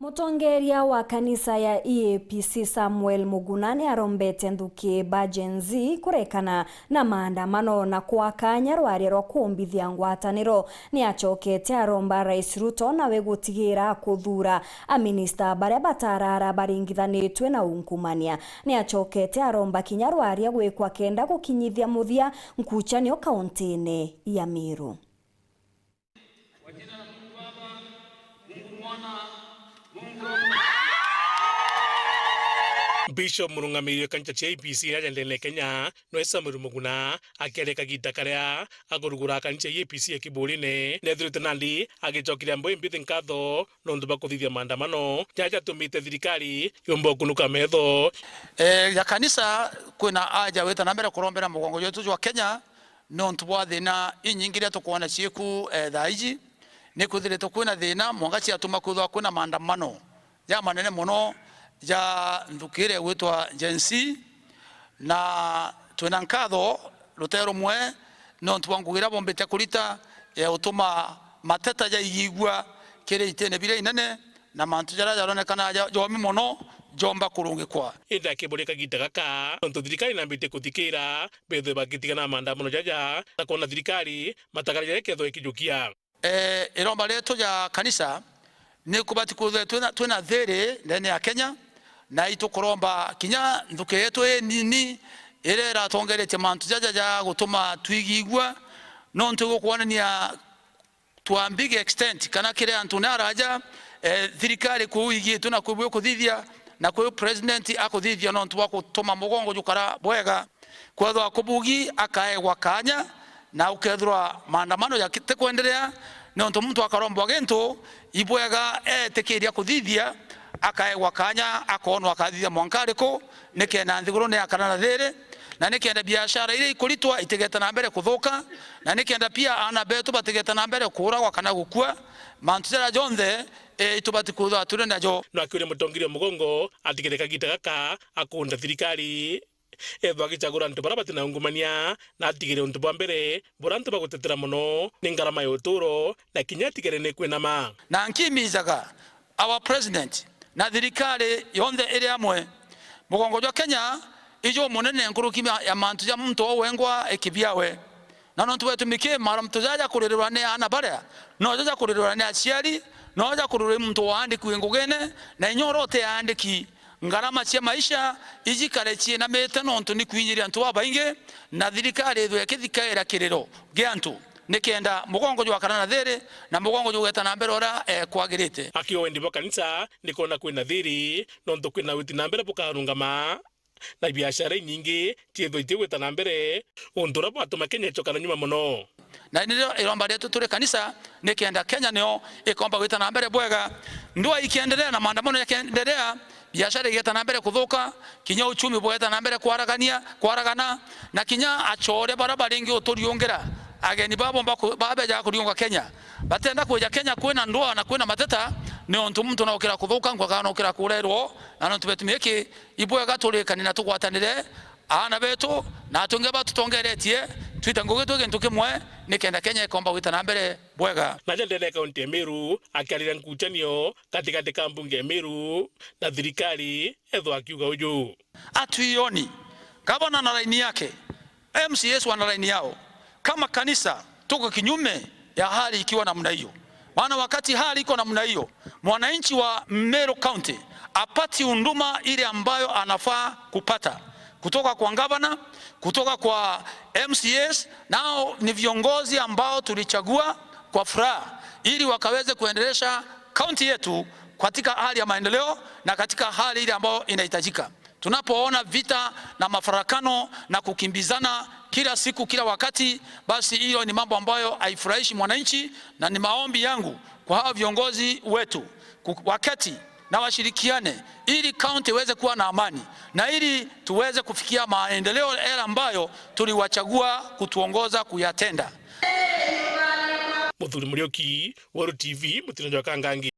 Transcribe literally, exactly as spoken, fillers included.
Mutongeria wa kanisa ya E A P C Samuel Muguna ni arombete nthuki ba Gen Z kurekana na maandamano na kwa kanya rwaria rwa kuumbithia ngwataniro. Ni acokete aromba Rais Ruto nawe gutigira kuthuura aminista baria batarara baringithanitwe na ungumania. Ni acokete aromba kinya rwaria gwikwa kenda gukinyithia muthia nkuchanio kauntine ya Meru. Bishop murungamiri wa kanisa cia A P C iria jendene Kenya, nwe Samuel Muguna, akiaria kagita karia akurugura kanisa ya A P C ya Kiburine, nethirite nandi agicokeria mbuyu mbithi nkatho nontu bwa kuthithia maandamano jaria jatumite thirikari yumba ukunuka metho. Eh, ya kanisa kwina aja wita na mbere kurombera mugongo jwetu jwa Kenya, nontu bwa thina inyingi iria tukwona cieku, eh, thaa iji, ni kwithiritwe kwina thina, mwanka ciatuma kwithirwa kwina maandamano jamanene mono ja nthuki iria igwitwa Gen Z, na twina nkatho rute rumwe nontu bwa ngugi iria bombite kurita ya gutuma mateta jaigigua kiri itine biria inene, na mantu jaria jaronekana ja-, jomi mono jomba kurungikwa. Indi akiburia kagita gaka, nontu thirikari nambite kuthikira, bethwe bagitigana na maandamano jaja, na kwona thirikari matagara jaria kethwe ikijukia. Eh, iromba rietu ja kanisa ni kubati kwithwe twina, twina thiri ndene ya Kenya, na itukuromba kinya nthuki yetu inini iria iratongeretie mantu jaja ja gutuma twigigua, nontu igukwonania to a big extent, kana kiri antu ni araja, eh, thirikari kuu igitwe na kuu ikuthithia, na kuu president akuthithia nontu bwa gutuma mugongo jukara bwega. Kwethwa kubugi akaegwa kanya, na ukethirwa maandamano jatikwenderea, nontu muntu akarombwa gintu, ibwega etikiria kuthithia, akaegwa kanya, akoonwa akathithia mwanka ariku, nikenda nthiguru ni akara na thiri, na nikenda biashara iria ikuritwa itigeta na mbere kuthuka, na nikenda pia aana betu batigeta na mbere kuuragwa kana gukua. Mantu jaria jonthe, e, itubati kwithirwa turi najo. No akiuria mutongeria mugongo atigire kagita gaka akunda thirikari ethwa agicagura antu baria bati na ungumania, na atigire untu bwa mbere buria antu bagutetera mono ni ngarama ya uturo, na kinya atigire ni kwinama. Na nkimijaga our president na thirikari yonthe iri amwe, mugongo jwa Kenya iju munene nkuruki ya mantu ja muntu o wengwa ikibiawe. Na nontu bwa gitumi ki, mantu jaja kuririrwa ni aana baria, nojo ja kuririrwa ni aciari, nojo ja kuririrwa ni muntu waandikwi ngugine, na inya uria utiaandiki, ngarama cia maisha ijikare ciinamite nontu ni kwinyiria antu babaingi, na thirikari ithwe ikithikaira kiriro gia antu, nikenda mugongo jwakara na thiri, na mugongo jugeta na mbere uria, eh, kwagirite. Akiuga wendi bwa kanisa ni kwona kwina thiri, nontu kwina witi na mbere bukarungama, na biashara inyingi ciithwe itigwita na mbere, untu uria bwatuma Kenya icokana nyuma mono. Na nirio iromba rietu turi kanisa, nikenda Kenya niyo ikomba gwita na mbere bwega. Ndua ikiendelea na maandamano yakiendelea, biashara igeta na mbere kuthuka, kinya uchumi bugeta na mbere kwaragania, kwaragana, na kinya achore baria baringi uturiungira, ageni babo baku-, babejaga kuriunga Kenya, batenda kwija Kenya kwina ndua na kwina mateta, ni untu muntu naukira kuthuka, ngwa kana naukira kurerwo, na nontu betumi iki, ibwega turikane na tugwatanire, aana betu, na atungi batutongeretie, twite ngugi twi gintu kimwe, nikenda Kenya ikomba gwita na mbere bwega. Naja ndene ya kaunti ya Meru, akiariria nkuchanio gatigati ka mbunge ya Meru na thirikari, ethwa akiuga uju. Atuioni, gavana na laini yake, M C As wana laini yao. Kama kanisa, tuko kinyume ya hali ikiwa namna hiyo. Maana wakati hali iko namna hiyo, mwananchi wa Meru County apati huduma ile ambayo anafaa kupata kutoka kwa gavana, kutoka kwa M C As, nao ni viongozi ambao tulichagua kwa furaha ili wakaweze kuendelesha kaunti yetu katika hali ya maendeleo na katika hali ile ambayo inahitajika. Tunapoona vita na mafarakano na kukimbizana kila siku, kila wakati, basi hiyo ni mambo ambayo haifurahishi mwananchi, na ni maombi yangu kwa hawa viongozi wetu ku-, waketi na washirikiane ili kaunti iweze kuwa na amani na ili tuweze kufikia maendeleo yale ambayo tuliwachagua kutuongoza kuyatenda. Muthuri Muriuki, Weru T V, Mutino jwa Kangangi.